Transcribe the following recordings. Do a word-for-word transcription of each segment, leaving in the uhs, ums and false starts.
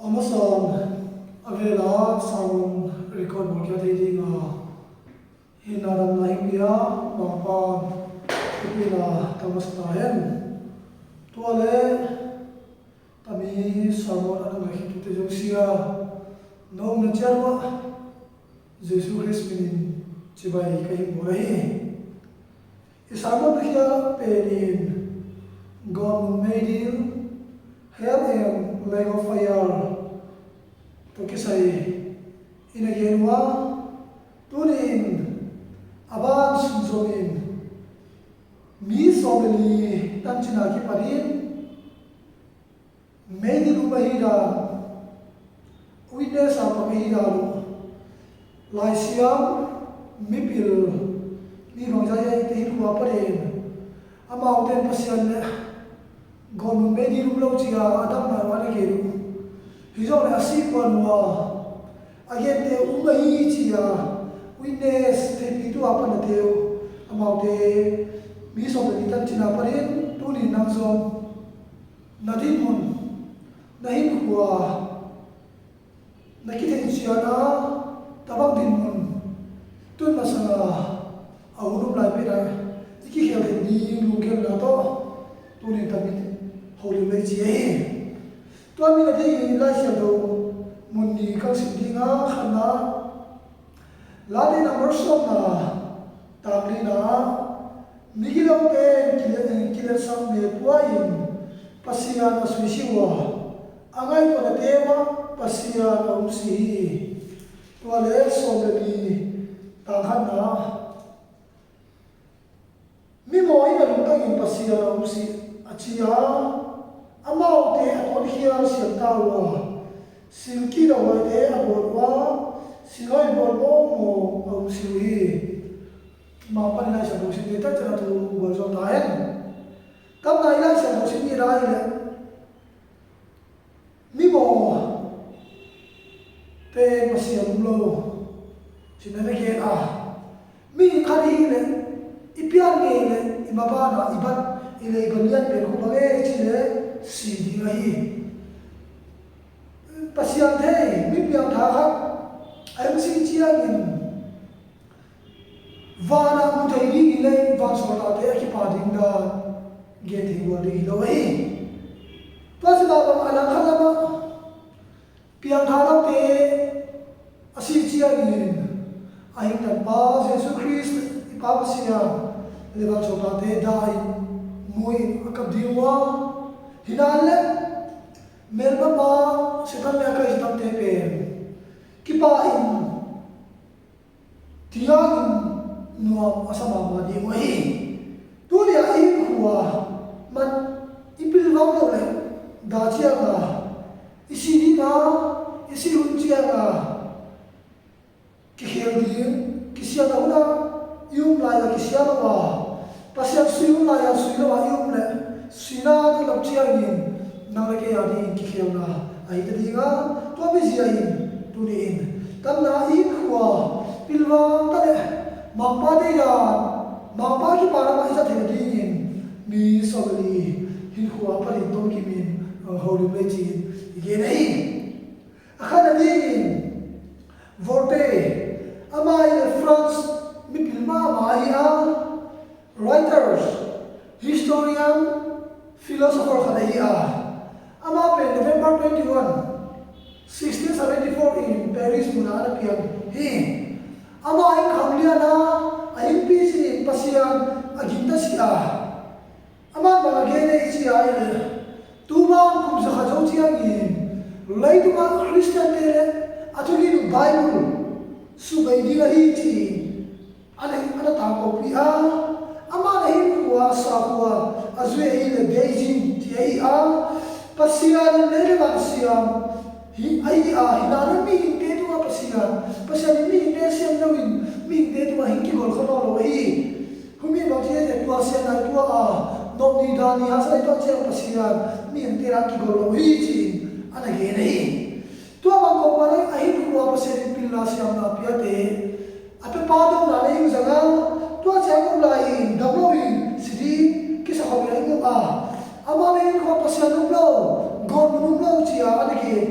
A masa a vela sermon record bawl kia thei dinga hinna damna hong pia Mangpan hong pia tang masa ta hen. Tua le tami sermon a na ngaihkhiatute zong sia no na ciat uh ah Jesu Khrist minin cibai ka hi bawl ahi. I sermon na khial pen in gawtmun meidil, hell and lake of fire tawh kisai in a gen uh a, tuni in a ban sunzom in mi sawm le li tancina kipan in meidil um ahi dan, witness a pang ahi dan uh, laisiam, mipil, mi bangzah i te hi khua panin amaute in Pasian le gawtmun meidil um lo ci-a a dam nai uh a na gen uh. Hi zong le a sih kuan uh a a gente um ahi ci-a witness theihpih tu a pan a teu amaute mi sawm le li tancina panin tuni nang zong na dinmun, na hinkhua, na kitheihsiatna tabang dinmun tun masa a hun um lai pen a i kikhel theih ding lungkhelna tawh tuni tami holim lei ci ahi. Tua mi na ding i Lai Siangtho mun ni kang sim dinga khatna Late number sawmna tang lina ah migilote in kiletsakna tua in Pasian a suisi uh a, a ngaihtuahnate uh ah Pasian a umsi hi. Tua le sawm le li tang khatna ah Mimaw in a lungtangin Pasian a umsi a ci a, amaute a tawnkhial siam ta uh a, silkidawh huaite a buat uh a, silhawi buat mawngmawng a umsi uh hi. Mangpan i Lai Siangtho simte tak ciang a thu gualzo ta hen. Tamna i Lai Siangtho sim ni lai leh Mimaw pen Pasian um lo cih na gen a, mihing khat i hih leh i pian ngei leh i maban a i bat i lei ban lian pen khup a ngei cih leh si ding ahi. Pasian thei mi piangtha khat a hong si ciangin vanah mu thei ding hi leh vansawltate a kipa ding dan gen thei gual ding hi lo ahi. Tua si mah bang a langkhat lamah piangtha lote a si ciangin a hingtanpa Jesu Khrist i Pa Pasian le vansawltate dah in mu in a kap ding uh a, hi nan leh melmapa Satan le a kaihtakte pen kipa in tiangin nuam a sa mahmah ding uh ahi. Tuni a i hinkhua man i pilvang loh leh dah cianga i si ding a, i si hun cianga kikhel ding, kisiatna hun a i um lai-a kisia lo a, Pasian sui hun lai-a sui lo a i um leh sihna tawh lap ciangin nang le kei a dingin kikhelna ahi ta ding a, tua mizia in tuni in tamna i hinkhua pilvang ta leh Mangpa deidan, Mangpa kipana mah i zat theih dingin mi sawm le li hinkhua panin tomkimin holim lei ci-in i gen ahi. A khatna dingin Voltaire, amah in France mipil mahmah ahi a, writers, historian, philosopher khat ahi a, amah pen November twenty one, sixteen seventy four in Paris munah a na piang hi. Amah in khanglian a, a innpi sin in Pasian a ginta si a, amah bang a gen ei ci a i leh, tumang kum zakhat zo ciangin leitungah Khristiante le a thugen uh Bible subai ding ahi ci-in a na, a na tangkopi a, amah na hinkhua sakhua a zui ahi le Beijing ci ahi a, Pasian in lei le van siam hi ahi a, hi nan mihingte tungah Pasian, Pasian in mihingte siam loin mihingte tungah hing kigol kho nawn lo ahi. Humi bang ci ahi leh tua sian nai tua a, nopni dani hasa nai tua ciang Pasian mihingte nan kigol lo hi ci-in a na gen ahi. Tua bang kawmkal a hinkhua Pasian in pilna siamna piate a pepa dongna le hing zanga, tua ciang um lai-in dam loin si ding kisa khawm in a hing um a, amah le hinkhua Pasian um lo, gawtmun um lo ci-a a na gen.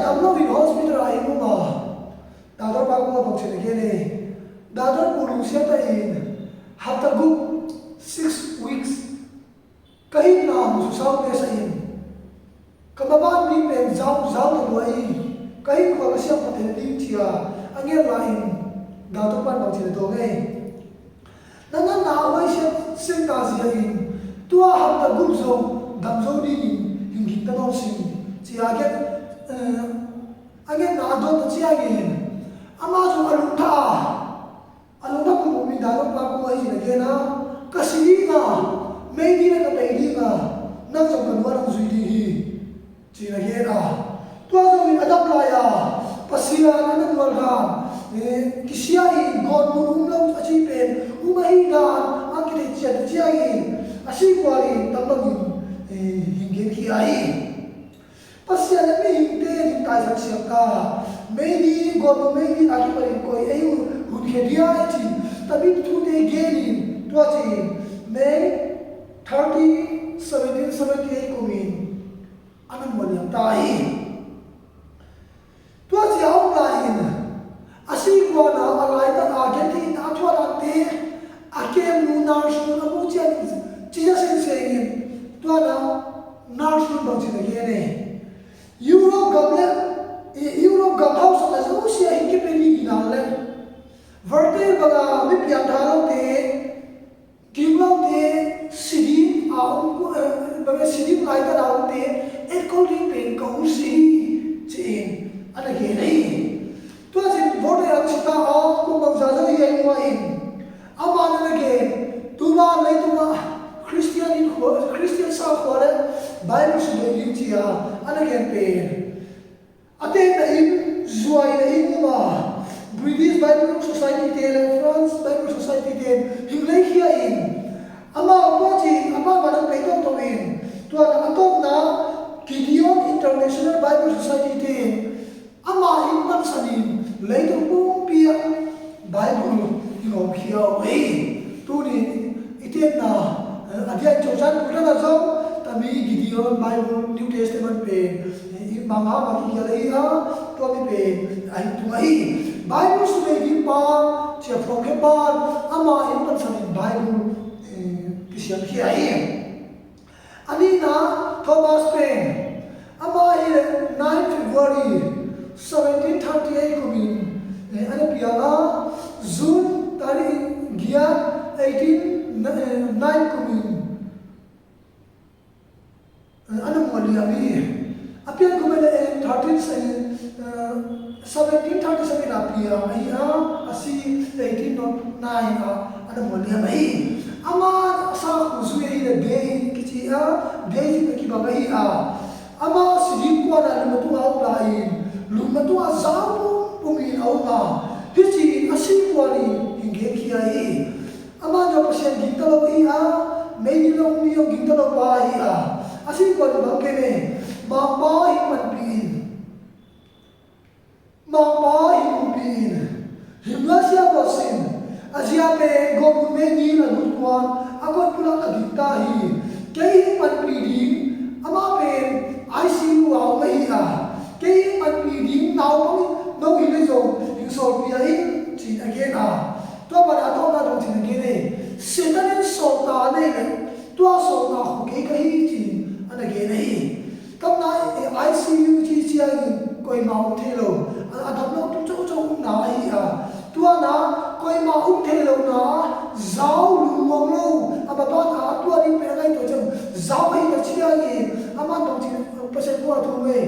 Tam lo in hospital ah i um a, doctor pa kung a bangci na gen e. Doctor pu lungsiat a in, hapta guk, six weeks, ka hinna hong susau pesa in, ka maban ding pen zau zau ta lua i, ka hinkhua ka siam pha thei ding cia a ngen lai in, doctor pan bangci na dong e. Na natna a huaisiat seng ta zia in, tua hapta guk zong dam zo dingin hing gingta nawn sing, cia a gen, eh, a genna a dawn ta ciangin, amah zong a lungtha a, a lungtha pumpumin doctor pa kung a hi cin a gen a, ka si ding a, meidi le ka tei ding a, nang zong ka nu a nang zui ding hi. Ci na gen a, tua zongin a dam lai a, Pasian a na nual dan, eh, kisia in gawtmun um lo a ci pen um ahi dan a kithei ciat ciangin, a si kual in tam bangin, eh, hing gen khia hi. Pasian le mihingte in taisan siam ta, meidi, gawtmun meidi a kipanin koi ei hun khia dia i ci, tabit thute gen in, tua ci in, May thirty, seventeen seventy-eight kumin, a na muan liam ta hi. Tua cia a om lai in, a si kuan a, a laitak a gentheihna a thuak dante, a kem nu nurse nu a mu ciang, ci a senseng in, tua na nurse nu bangci na gen e. Europe gam le, i, Europe gam hausa na zosia hi kipe ni ginan le. Verte banga mi piang tha lote, Gimlote sidim a om, eh, bang e, sidim laitak a omte etkol ding pen ka ursi hi, ci-in a na gen ahi. Tua cin vawte a cita a kum bangza zo hi a in, amah na na gen, tuma leitungah Christian in khua, Christian sa khua le Bible sudei ding cia a na gen pen. A tenna in zuaina in um a, British Bible Society te le France Bible Society te hing leikhia in, amau tua cin a pamah an pei tongtong in, tua a tawpna Gideon International Bible Society te amah in pansan in leitung pumpi ah Bible i ngawmkhia uh hi. Tuni i tenna, eh, a dian cozan pulana zong tami Gideon Bible New Testament pen, eh, i mangha mah kigial ahi a, tua mi pen ahi tung ahi. Bible sumei ding pa, cia phawkkhia pa, amah in pansan in Bible, eh, kisiamkhia ahi. A nihna Thomas Paine, amah hi le nine February seventeen thirty-eight kumin, eh, a na piang a, June tarik giat eighteen nine kumin, eh, a na muan liam hi. A pian kum le, eh, thirteen, eh, seventeen thirty-seven a piang ahi a, a si eighteen nought nine a, a na muan liam ahi. Amah a sa khua zui ahi le Day kici a, Day a kibang ahi a. Amah sidim kuan a lungma tungah a om lai in, lungma tungah zau pumpum in a om a. Hih ci in a si kuan in hing genkhia hi. Amah zong Pasian gingta lo ahi a, meidil lo mi zong gingta lo pa ahi a. A si kuan in bang gen e, Mangpa hing panpih in. Mangpa hing umpih in, himnuai sia buak sin, a zia pen gawtmun meidil a lut kuan a koih pulak a ding ta hi. Kei hing panpih ding, amah pen I C U a om ahi a, kei hing panpih ding naupang no hi le zong hing sawlpih a in, ci-in a gen a. Tua pan a tawpna dong ci-in a gen e, Satan in sawlta a nei le, tua sawlta khu kei ka hi, ci-in a na gen ahi. Tamna, eh, I C U ci ciangin koima um thei lo, a, a dam lo tu coco umna ahi a. Tua na, koima um thei lo na, zau lungmuang lo, a maban a, a tua ding pen a ngaihtuah ciang, zau ahi na ciangin, a man bang ci, Pasian kua thu me.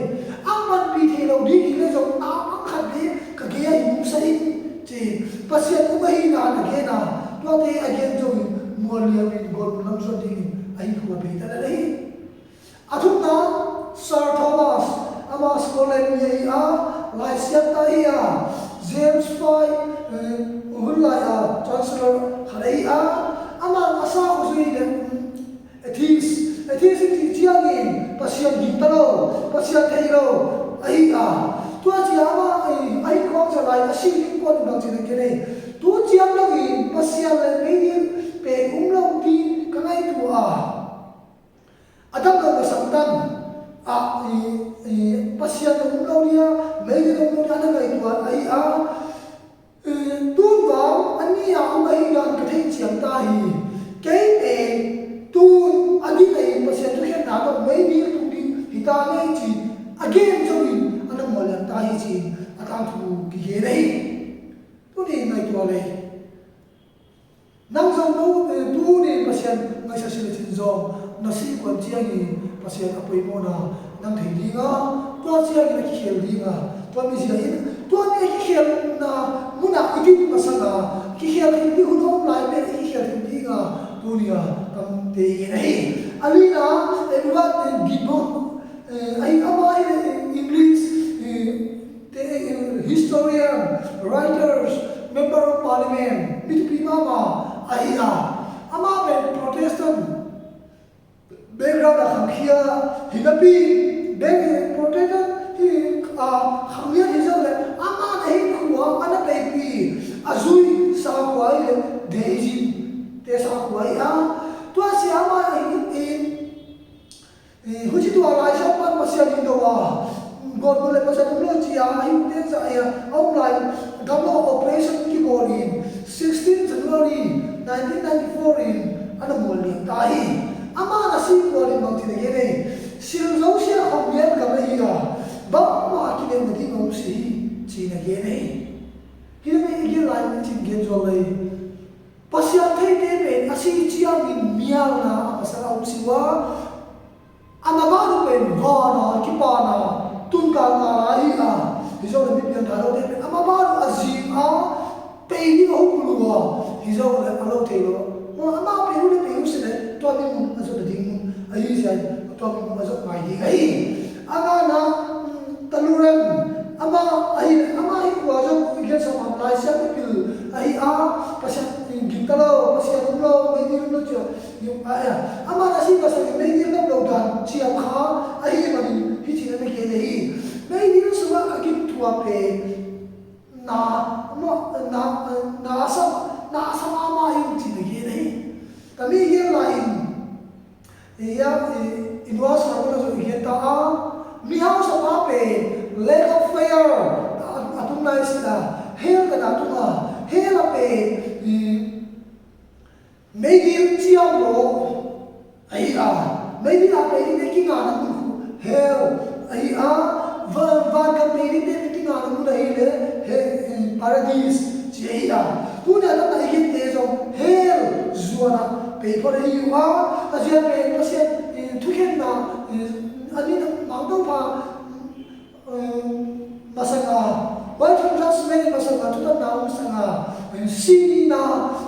A manpih thei lo ding hi le zong, a man khat ding, ka gei a hi um sa in, ci. Pasian um ahi na, na gen a, tuate a gen zongin, mual liamin, gol lam zuan dingin, a hi khu a bei ta la hi. A thumna, Sir Thomas, amah Scotland mi ahi a, laisiangtho ahi a, James Fyfe, eh, hun lai a, Chancellor khat ahi a, amah a sa khua zui le, mm, atheist, atheist i cih ciangin, Pasian gingta lo, Pasian thei lo, ahi a. Tua ciang amah, eh, a innkuan zalai, a si innkuan bang ci-in a gen e. Tu ciang dongin, Pasian le meidil pen um lo ding ka ngaihtuah a. A dam lo ka samtan, ah, i, i, Pasian a um lo ding a, meidil a um lo ding a na ngaihtuah ahi a, i, tun vang a ni a om ahi dan ka theih ciang ta hi. Kei pen tun a ding a in Pasian thukhenna tawh meidil tung ding hi ta ngei ci a gen zo in a na mual lian ta hi ci a tangthu kigen ahi. Tuni ngaihtuah lei. Nang zong no, eh, tuni Pasian ngaihsak si le cin zong na si kuan ciangin Pasian a poimawhna nang thei ding a, tua ciangin a kikhel ding a, tua mi zia in tua mi a kikhelna munah i din masak a, kikhel thei ding hun a om lai pen i kikhel thei ding a, tuni a tamte i gen ahi. A lina, eh, Edward, eh, Gibbon, eh, ahi ama hi le, eh, English, eh, te, eh, historian, writers, member of parliament, mi thupi mahmah ahi a. Ama pen Protestant background a khangkhia hi napi, back, Protestant hi, a, khangkhia hi zo le, ama na hi khua, a na peipi, a zui sakhua hi le, Deism te sakhua hi a. Tua sia ama hi in, eh, huci tua lai siapa Pasian hi lo a, God mun le Pasian um lo ci a, hi te sa a, a um lai, gam lo operation kibawl in, sixteen January nineteen ninety-four in, a na mual lian ta hi. Ama na si kuan in bang ci na gen ei. Sil zo sia khong lian gam ahi a, bangmah kinem na ding om si hi, ci na gen ei. Hi na mei i gen lai, cin gen zual lei. Pasian theite pen a si ciangin mialna a pasal a om si ua, a maban uh pen vana kipana tungkal ngala hi a, hi zong le mi piangthak lote pen a maban uh a zing a, pei ding a hong lua, hi zong le a lo thei lo. Ua, ama pei uh le pei uh si le, tua mi mun a zot a ding mun ahi zia, tua mi mun a zot ngai ding ahi. A ngana, mm, Taluran, ama ahi, ama hi kua zong i gen sa pam lai siam i pil ahi a, Pasian gingta lo, Pasian um lo, meidil um lo cia, yung a, a, ama na si Pasian meidil ngam lo dan cia kha ahi manin hi ci na na gen ahi. Meidil sungah a gingtua pen na, na, na, na sa, na sa mama hi ci na gen ahi. Tami gen lai in, Iya, i, i nuasakna zong i gen ta a, mihausapa pen lake of fire a, a tung lai si a, hell ka na tung a, hell a pen, i, meidil ciam lo ahi a, meidil a pen i kingana mun khu hell ahi a, va, vangam meidil pen i kingana mun ahi le, he, i, paradise ci ahi a. Tuni a tamna i gente zong hell zuan a pei phot ahi uh a, a zia pen Pasian, eh, thukhenna, eh, a ni na Mangto pha, eh, masanga, White House Jasmine masanga, thutanna um masanga, eh, sinina,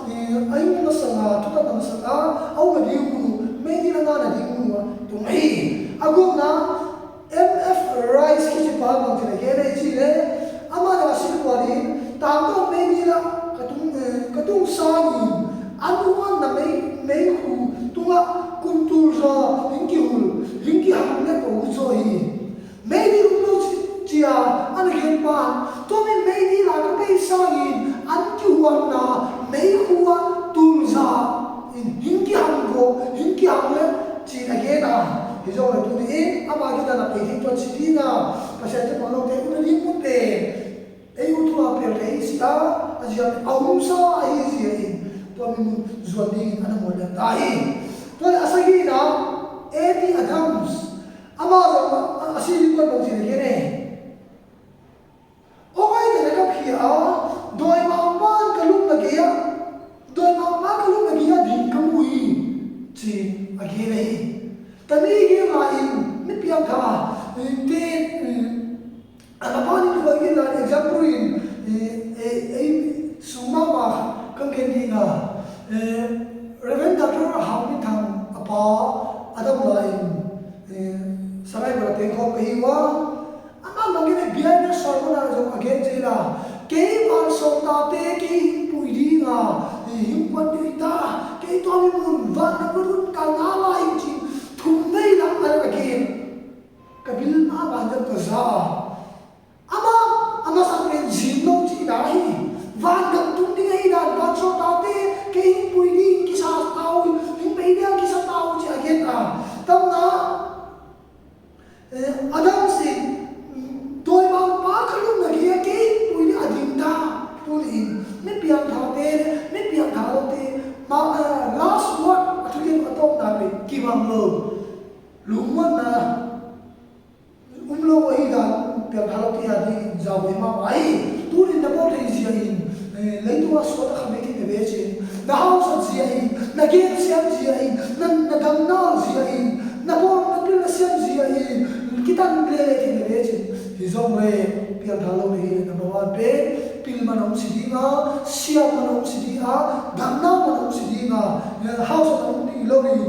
eh, a ing masanga, thutanna masanga, a um a ding uh, meidil a ngana ding uh, tung ahi. A gukna, M F Rice kici pa bang ci le gen ei ci le, ama na si kuan in, tangtawn meidil ah ka tung, eh, ka tung sangin, an huan na mei, meikhu tungah kum tul za hing kihul, hing kihang le ko uh zaw hi. Meidil um lo ci, cia, an gen pan, tua min meidil ah ka pei sangin, an kihuanna meikhu ah tul za in hing kihang ko, hing kihang le, ci na gen a, hi zong le tuni in, ama kita na pei ding tuan si ding a, Pasian te pang lo te, u na ding mun te, ei u tua pel te hi si a, a zia a um sa ahi zia in, tua mi mun zuan ding in a na mual lian ta hi. Tua le a sagina, A T Adams, ama zong a, a, a si ding tuan lo ci na gen e. Aw ngai te na ka phia a, dawi mangpa ka lum na gei a, dawi mangpa ka lum na gei a ding ka mu hi, ci a gen ahi. Tami gen la in, mi piang kha, in te, in, a na pa ni tua gen la in, example in, in, e, e, sung mama kan gen ding a, e, Reverend Doctor Hau Min Thang a pa, a dam la in, in, Sarai Bala Tengkhawm ka hi ua, Amah bangin a biakna sermon ah zong a gen zel a, kei vansawltate kei hing pui ding a, hing kuan ding ta, kei tua mi mun vangam ka tun ka ngah lai hi ci thum vei lam a gen. Ka bil mah banzan ka za a. Amah a masa pen zin lo cihna hi. Vangam tung ding ahi dan, vansawltate kei hing pui ding, kisa ta uh, hing pei ding kisa ta uh ci a gen a. Tamna dingin zau ve mahmah hi. Tunin na bawl thei zia in, eh, leitungah suan a kham hi thei na ve cin, na hausat zia in, na gensiat zia in, na, na damna zia in, na bawl na pil na siam zia in kitan lele thei na ve cin. Hi zong le piangthak lo na hi le na maban pen pil man a hong si ding a, siam man a hong si ding a, damna man a hong si ding a, eh, hausat a hong ding lo in.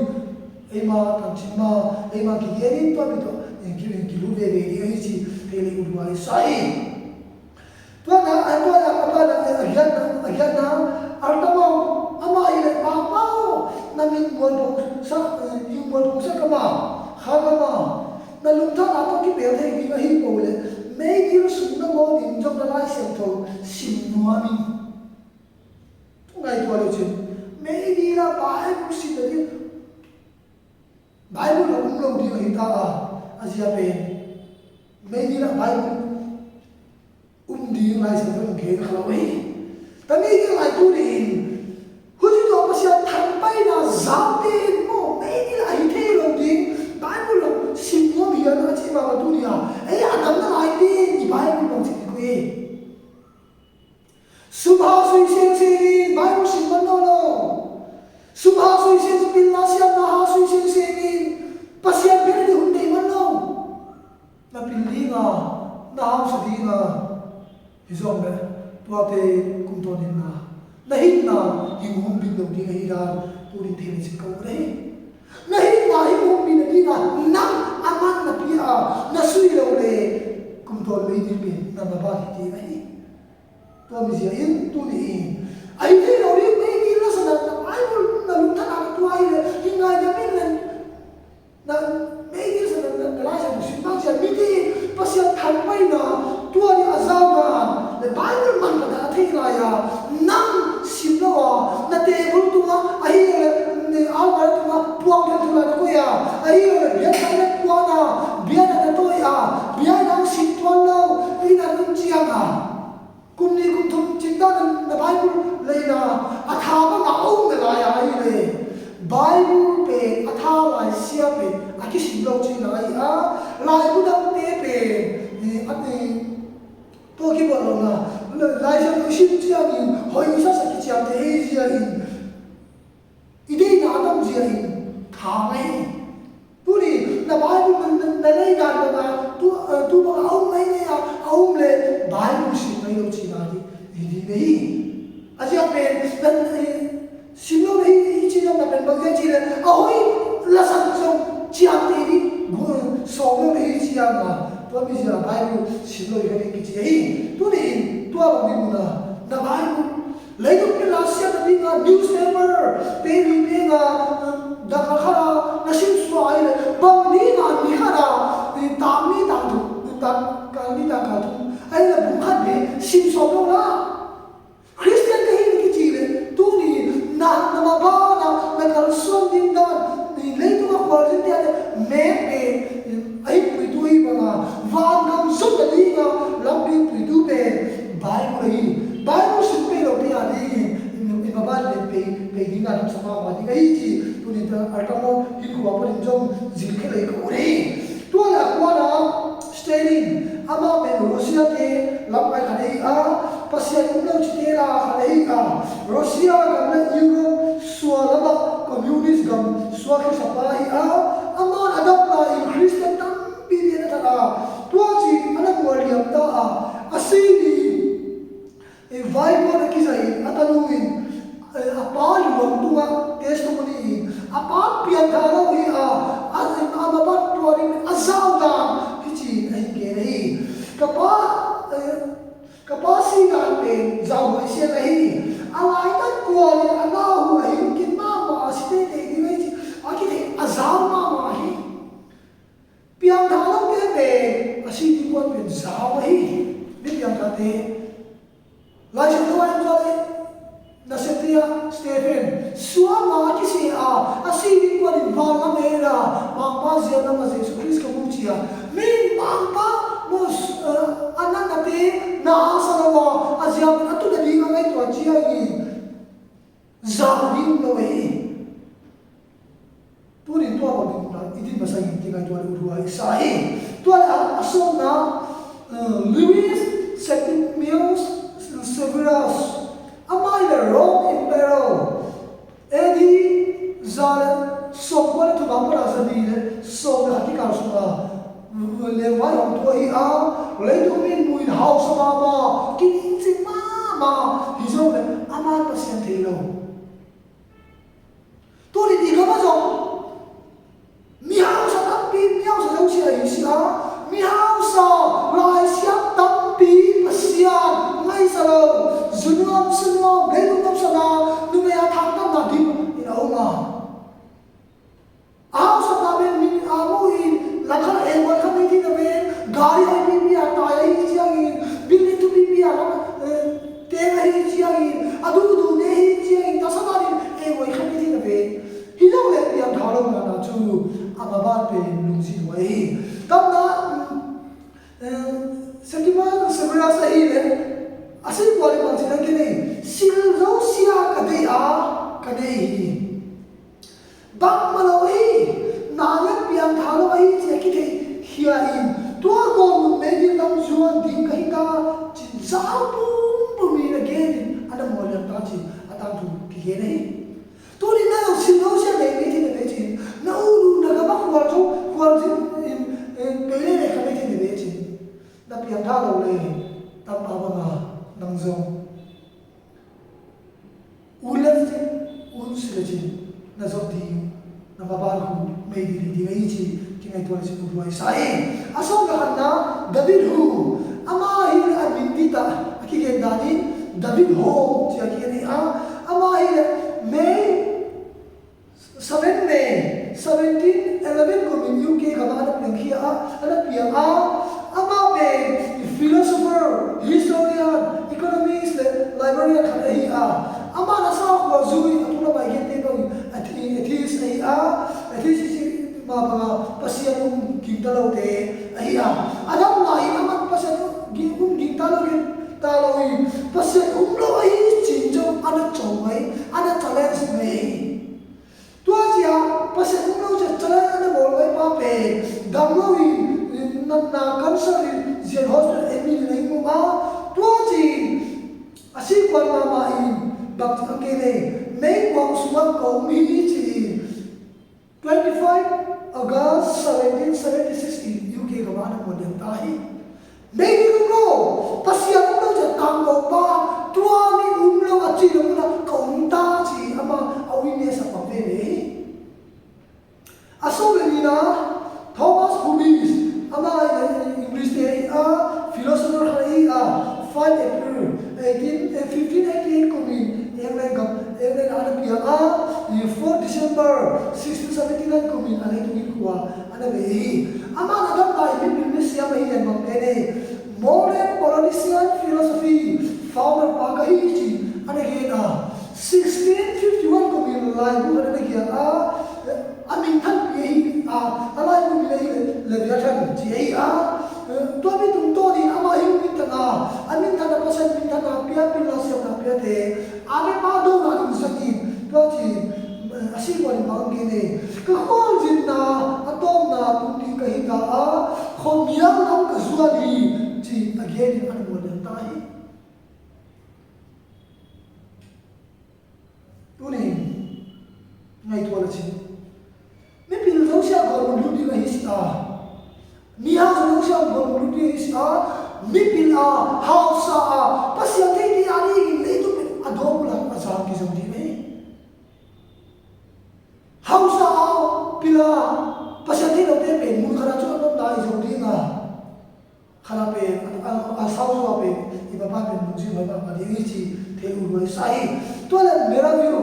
Eima tancin ma, eima kigen in tua mi tawh, eh, ki, eh, kilut veve ding ahi ci thei le ut huai sa hi. Tua na, a tua na, a tua na, eh, a giatna, a giatna, Artemon, amah hi le papa aw, na min mualpho sak, eh, min mualpho sak kama, kha kama, na lungtang a tawh kipel thei ding ahi po le, meidil sung na mawh ding zong na Lai Siangtho sim nuam in. Ngaihtuah lo cin, meidil a Bible sim na ding. Bible a um lo ding ahi ta a, a zia pen meidil ah Bible um ding Lai Siangtho in gen kha lo hi. Tua meidil lai tu ding in, huci tawh Pasian thangpaihna zaute in maw, meidil ah hi thei lo ding Bible a sim nuam hi a, na ci mah tu ni a, ei a damna laite in i Bible bang ci ding hi. Sum ha sui seng seng in Bible sim man nawn lo. Sum ha sui seng, pilna siamna ha sui seng seng in Pasian biakna ding hun deih man lo. Na pil ding a, na hausa ding a, hi zong le tuate kum tawn hinna, na hinna hing humbit lo ding ahi dan tunin thei le cin ka ut ahi. Na hinna hing humbit na ding a, nang a man na pia a, na sui lo le kum tawn meidil pen na maban hi ding ahi. Tua mizia in tuni in a hi thei lo ding meidil la sana na Bible na lungtang a tua hi le hi ngai na min le na meidil sana na, na Lai Siangtho sim bang cia mite Pasian thangpaihna tua ni a zau na le Bible man ka na a thei lai a nang sim lo a na table tunga ahi le ne almari tunga puang thei tunga na koi a ahi le biak na le puang a biak na na toi a biak na sim tuan lo ina nun ciang a. Kum nih kum thum cik dan na Bible leina a tha bang a om na lai a hi le Bible pen a tha lai sia pen a kisim lo cina ahi a laibu dangte pen a tua kibawh lo na Lai Siangtho sim ciangin hoih sasa kiciamte hi zia in I deihna a tam zia in tha ngai hi. Tuni na Bible na, na, na lei dan banga tu, eh, tu banga a um ngai ngai a, a um le Bible sim ngai lo cina hi, hi ding hi. A zia pen na, eh, sim lo hi, hi cina na pen bang zia ci le a hoi lasak zong ciam te hi, gu, sawm lo hi ciam a. Tua mi zia Bible sim lo hi ka ding kici hi. Tuni in tua bang ding na, na Bible Leitung pen la siatna dinga newspaper, paper penga, dang a khat a na simsuah ahih leh bang dinga ni khat a, tang ni tang thum, tang kal ni tang kal thum ahih leh bung khat bek simsawm lo la. Khristian ka hi na kici leh tuni na, na maban a na kalsuan ding dan, leitungah khualzin te a mek pen a hih puitu hi banga vangam zot a dinga lampi puitu pen Bible ahi. Bible sim pei lo pei a dingin i maban pen pei, pei ding a lamsa mahmah ding ahi ci. Tuni ta alkamo hi khua panin zong zilkhia lei ka ut hi. Tua le a kuana Stalin, amah pen Russia te lampai khat ahi a, Pasian um lo cite la khat ahi a, Russia gam le Europe sual lamah communist gam suakkhia sapa ahi a, amah a dam lai in Khristian tampi pi a na that a, tua ci a na mualliam ta a, a si ni, eh, vaikuan a kizai in a tanu in, eh, a pa luang tungah testimony in a pa piangthak lo hi a, a, a maban tua ding a zau dan hi ci in a hi gen ahi. Ka pa, eh, ka pa si dan pen zau huai sian ahi. A laitan kuan in a na hu a hing kin mahmah a si teitei ding ahi ci a kithei a zau mahmah ahi. Piangthak lote pen a si ding kuan pen zau ahi. Mi piangthakte Lai Siangtho ah in tua le nasepte ah Stephen suama a kisia a, a si ding kuan in van lam en a, Mangpa ziak lam a Jesu Khrist ka mu cia. Mi Mangpa mu, eh, a natnate na a sa lo a, a ziak a tun a ding a ngaihtuah ciangin zau ding lo ahi. Tunin tua bang ding na i din masa in ti ngai tua le ut huai sa hi. Tua le a, a sawmna, Louis Septimius Severus, amah hi le Rome Emperor, A D za le sawmkua le thum a pana za nih le sawm le khat kikal sungah lengvaihawmtu ahi a, leitung mi muin hausa mahmah, kiningcing mahmah hi zong le amah Pasian thei lo. Tuni i gam ah zong mi hausa tampi, mi hausa zosia hi si a, mi hausa laisiam tampi Pasian ngaihsa lo, zu nuam, su nuam, leitung nuamsa na, numei a thangtamna dim in a om a. A hausatna pen mi a mu in, langkhat a eguai kha mi thei na pen, gari hoih pipi a tai ahi ciangin, building thupipi a lam, eh, teng ahi ciangin, a duhduh ne ahi ciangin, tasatanin eguai kha mi thei na pen. Hi lo le piangthak lo nana cu a maban pen lungzin huai hi. Tamna, eh, Septimus Severus ahi le, a si kual in bangci nan ke nei, sil zosia ka deih a, ka nei hi. Bangmah lo hi, na le piangthak lo ahi ci a kitheih khia in, tua kawlmun meidil lam zuan ding ka hi ta, cin zau pumpum in a gen in a na mualiam ta ci a tangthu kigen ahi. Tuni na lo sil lo sia nei mei thei na ve cin, na u lu na gam a khual zo, khual zin in, in pei le le kha mei thei na ve cin, na piangthak lo le tampa banga nang zong un le cin, un si le cin, na zot ding, na maban khu meidil ding ahi ci kingaihtuah le cin, u duai sa hi. A sawm le khatna, David Ho, amah hi le a min dita a kigen dan in David Ho ci a kigen hi a, amah hi le May, seven May seventeen eleven kumin U K gam ah a na piang khia a, a na piang a, amah pen philosopher, historian, economist le librarian khat ahi a, amah na sa khua zui a tung lamah i gente bangin athe-, atheist ahi a, atheist ci mah banga Pasian um gingta lote ahi a, a dam lai in amah Pasian um ging-, um gingta lo, gingta lo in Pasian um lo ahi cin zong a na cawm mai, a na challenge mai. Tua cia Pasian um lo cia challenge a na bawl mai pa pen dam lo in, natna cancer in zian hospital admit in a ing um a, tua ci a si kuan mahmah in bang ci a kei nei, meikuang sungah ka um hi ci in twenty five August seventeen seventy six in U K gam ah a na mualiam ta hi. Meidil um lo, Pasian um lo cia tangko pa, tua mi um lo a ci lo muna ka um ta ci amah a witness a pang veve hi. A sawm le nihna, Thomas Hobbes, amah English te ahi a, philosopher khat ahi a, five April eighteen, eh, fifteen eighty eight kumin England gam, England ah a na piang a, four December sixteen seventy nine kumin a leitung in khua a na bei hi. Amah na dam lai mipil misiam ahi lian bang pen ei, modern Polynesian philosophy founder pa ka hi ci a na gen a, sixteen fifty one kumin laibu khat a na giak a, a minthanpi ahi a, a laibu min ahi Leviathan ci ahi a, tua mi tungtawn in amah hi minthanna, a minthanna Pasian minthanna pia, pilna siamna piate a, a pa dona ding zat in, tua ci a si kuan in bang gen ei, ka khualzinna a tawpna tung ding ka hi ta a, khuamial lam ka zuan hi ci a gen in a na mualiam ta hi. Tuni ngaihtuah le cin, mipil zosia gawlmun lut ding ahi si a, mi hausa zosia gawlmun lut ding ahi si a, mipil a, hausa a, Pasian thei ding a dingin leitung pen a dawk uh lai a zang kizo ding ahi. Hausa a, pil a, Pasian thei lote pen mun khat ah cun a nopna i zo ding a, khat ah pen a, a, a sau zo a pen i mapa pen mun cin hoi mahmah ding hi ci thei uh luai sa hi. Tua le Mera View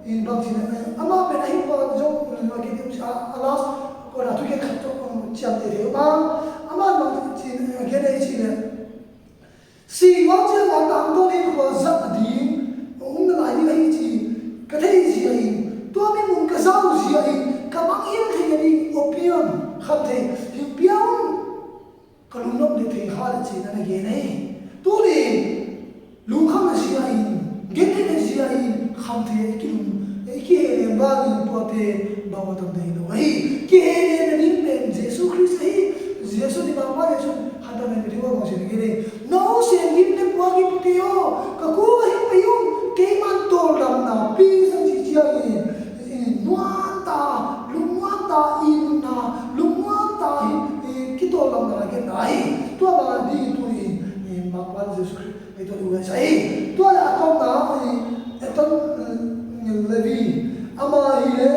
in bang cin, amah pen a hi pa zong a gen a, a last kawna thugen khat zong ciamteh thei uh ma, amah bang cin a gen a hi ci le, si ua ciang a tangtawn in khua zat a ding a um na lai ding ahi ci ka thei zia in, tua mi mun ka zau zia in, ka mangngilh thei a ding opinion khamthei hi pia un. Ka lungnop ding thei kha le cin a na gen ei. Tuni lungkham a zia in, gentheih a zia in khamthei a i kilung, i kihei lem vangin tuate bang a tam dei lo ahi. Kihei lem a ding pen Jesu Khrist ahi. Jesu ni mangpa Jesu hantang pen ka ding a tawh lamdang a genna hi. Tua bang a ding tu in, eh, Mangpa Jesu Khrist hei tawh duh a sa hi. Tua le a tawpna, eh, Anton, eh, LaVey, ama hi le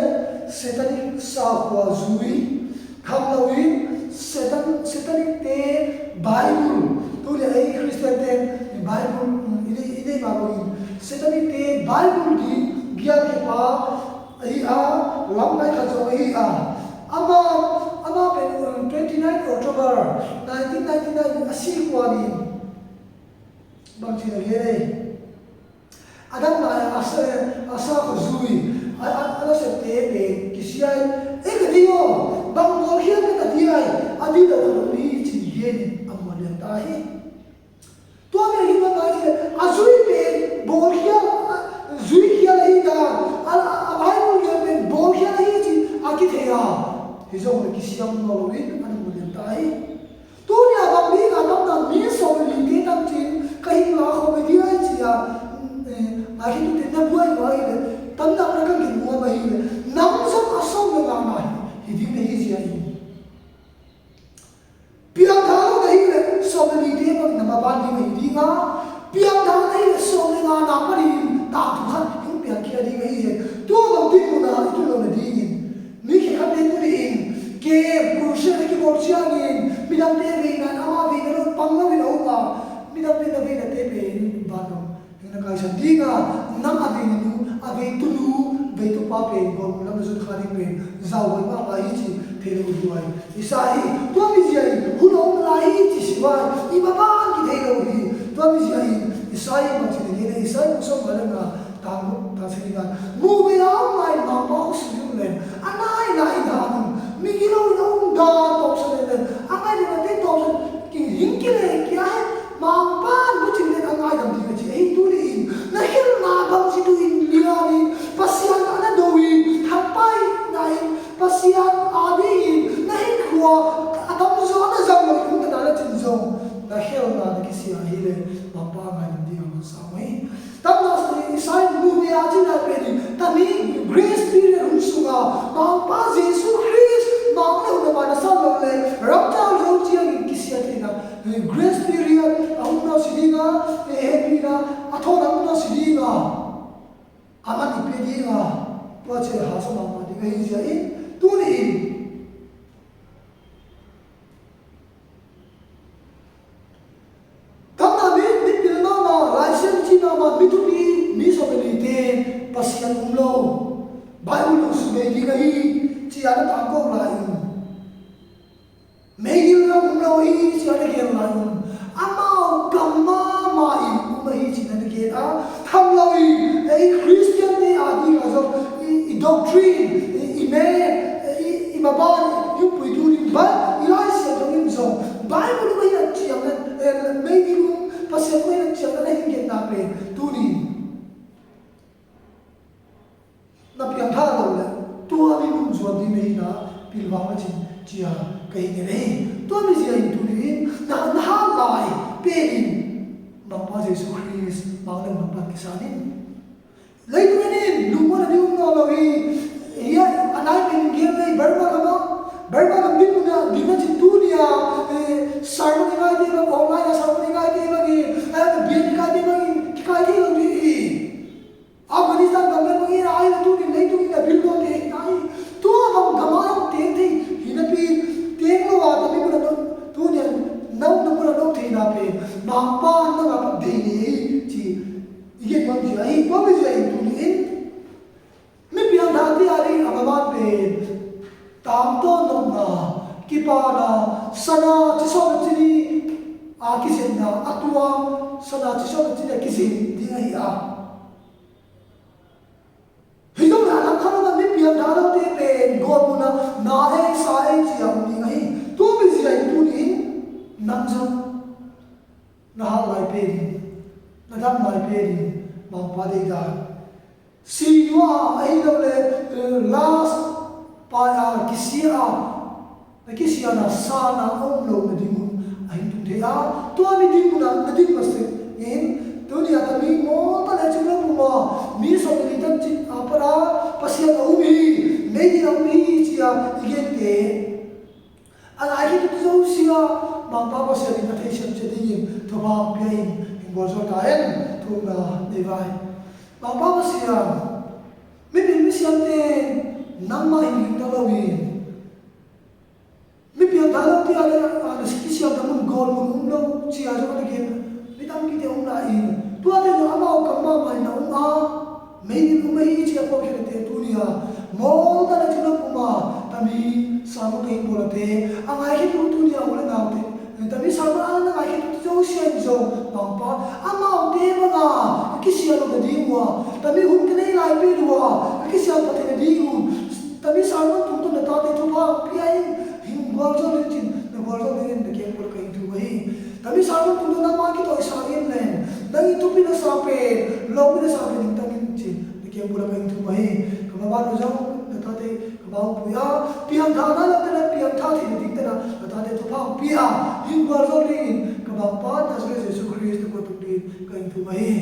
Satanic sakhua zui tham lo in, Satan, Satanic te Bible, tu le ei Christian te Bible, mm, i nei, i nei mah bangin Satanic te Bible ding gial khipa ahi a, lam nai khat zong ahi a. Ama, ama pen, um, twenty nine October nineteen ninety nine a si kua ni. Bang ci na gen ei. A dam nai a sa, a sa kho zui. A, a, a la sep te pen kisia in. E ka di o, bang bawlkhia ka ka di ai. A di lo kho lo ni cin gen in a muan lian ta hi. Tua mi hi mah ngai le, a zui pen bawlkhia, a zui khia le hi ta, a, a, a Bible khia pen bawlkhia le hi ci, a kithei a. Hi zong le kisiam nawn lo in, a na mu lian ta hi. Tuni a bang bik a tamna mi sawm le li te tam cin, ka hing la khawm hi ding ai ci a, eh, a hi tu te na buai buai le, tamna na ka gin muam ahi le, nang zong a sawm le nga na hi, hi ding le hi zia in. Piangthak lo na hi le, sawm le li te bang na maban ding ahi ding a. Piangthak na hi le, sawm le nga na pan in, tangthu khat hong piangkhia ding ahi zen. Tua bang ding mun a i tun lo na dingin. Mi khe khat te tuni in, kem, crusade a kibawl ciangin, midangte veina, ama veina lo, pang lo in a um a. Midangte na veina te pen, van lo. Hing na kaisan ding a, nang a veinu, a veitunu, veitupa pen, gawtmu lam na zut kha ding pen, zau vai mah lai hi ci, thei lo uh duai. Isai, tua mi zia in, hun a om lai hi ci si vai, i maban kithei lo hi. Tua mi zia in, Isai bang ci na gen e, Isai bung sawm ngai le nga, tang, tang sagih ngai. Mu ve a om lai, Mangpa khut sung in om leng, a nai nai in hang un, migilo in a om dan tawpsan leng leng, a ngai leng a te tawpsan, ki hing ki le kia he, Mangpa in bucing nen a ngaidam ding a ci, ei tuni in, na khelhna bang ci tu in lian in, Pasian a na do in, thangpai na in, Pasian a ding in, na hinkhua, a tamzaw na zang lo in, ka na na cin zong, na khelhna na kisia hi le, Mangpa a ngaidam ding a man sa hi. Tamna Isai mu ve a cina pen in, tani grace period hun sunga, Mangpa Jesu Khrist, mang le hun a man a san lo le, rapture lo ciangin kisia theihna, grace period, a hun na si ding a, e hehpihna, a thawn a hun na si ding a, a man i pia ding a, tua cia hasa mahmah ding ahi zia in, tuni in. Tamna mi, mi pil mahmah, Lai Siangtho ci mahmah, mi thupi, mi sawm le li te, Pasian um lo. Bible lo sugei ding ahi, ci a na tangko lai in. Meigil lo um lo hi, ci a na gen lai in. Amau kam mahmah in um ahi, ci a na gen a. Tham lo in, ei Christian te a ding a zong, i, i doctrine, i, i me, i, i maban, i puitu ding, Bi-, i Lai Siangtho in zong, Bible um ahi a ciang nan, eh, meigil um, Pasian um ahi a ciang nan, a hing genna pen, tuni. Na piangthak lo le, tua mi mun zuan ding na hi na, pilvang na cin, cia, ka hi ngen ei. Tua mi zia in tuni in, na, na hat lai, pen in, Mangpa Jesu Khrist, mang le Mangpa kisan in. Leitung in lungmuan a ding um nawn lo hi. Hi a, a nai pen gen lei Burma gam a. Burma gam ding mun a ding na cin tuni a, eh, sermon i ngaite bang, online a sermon i ngaite bang hi, eh, bian i ngaite bang hi, kikai thei lo ding hi. Afghanistan gam le bang hi a, ai na tuni leitung in a bil lo te hi na hi. Tua bang gam a teng thei hi napi, teng lo a, tami mun a tuni a, nau na mun a nau thei na pen, Mangpa na ngap dei ni hi, ci. I gen mah zia hi, tua mi zia in tuni in. Mi piangthak te a ding a maban pen. Tangtawn nopna, kipana, sana, ci sawm le ci nih a kizinna, a tuang, sana, ci sawm le ci nih a kizin ding ahi a. Hi zong le a lam khat lo a mi piangthak lo te pen, gawtmun a, na ei, sa ei, ci a um ding ahi. Tua mi zia in tuni in, nang zong. Na hat lai pen in, na dam lai pen in, Mangpa deihdan. Si lua ahi lo le, eh, last pai a kisia a, na kisia na sa na om lo na ding hun, a hin tung thei a, tua mi ding hun a, na ding masek in, tuni a tami maw, ta le cing lo puma, mi sawm le li tan cin a para, Pasian a um hi, meidil a um hi, cia, i gen te. A lai hi tu Zosia Mangpa Pasian in a theisiam ciat dingin thupha pia in, hing gualzo ta hen. Thumna nei vai. Mangpa Pasian, mipil misiamte nangmah in hing ta lo in, mi piangthak lo tia le, a, na kisiamna mun gawl mun um lo cia zong a dikin mi tampite um lai in, tuate na amau kam mahmah in na um a, mei in um ahi cia pawlkhiate tuni a mawl ta le cina puma tami salmang ka hing bawlate a ngaikhetu tuni a u le naute, tami salmang a na ngaikhetu zosia in zong Mangpa, amaute banga ka kisiam lo na ding ua, tami hun ka nei lai pen ua ka kisiam pha thei na ding un, tami salmang tungtawn na tate thupha pia in, hing gualzo ding cin, na gualzo dingin na kengkul ka hing thum ahi. Tami salmang tungtawn nangmah kitawisang in len, nang in thupi na sa pen, lopi na sa pen hing tang in cin, na kengkul ka hing thum ahi. Ka maban uh zong na tate ka bang pui a, piangthak na lo tena piangthak thei na ding tena na tate thupha pia, hing gualzo dingin ka bang pa Nazareth Jesu Khrist na kua tung dingin ka hing thum ahi.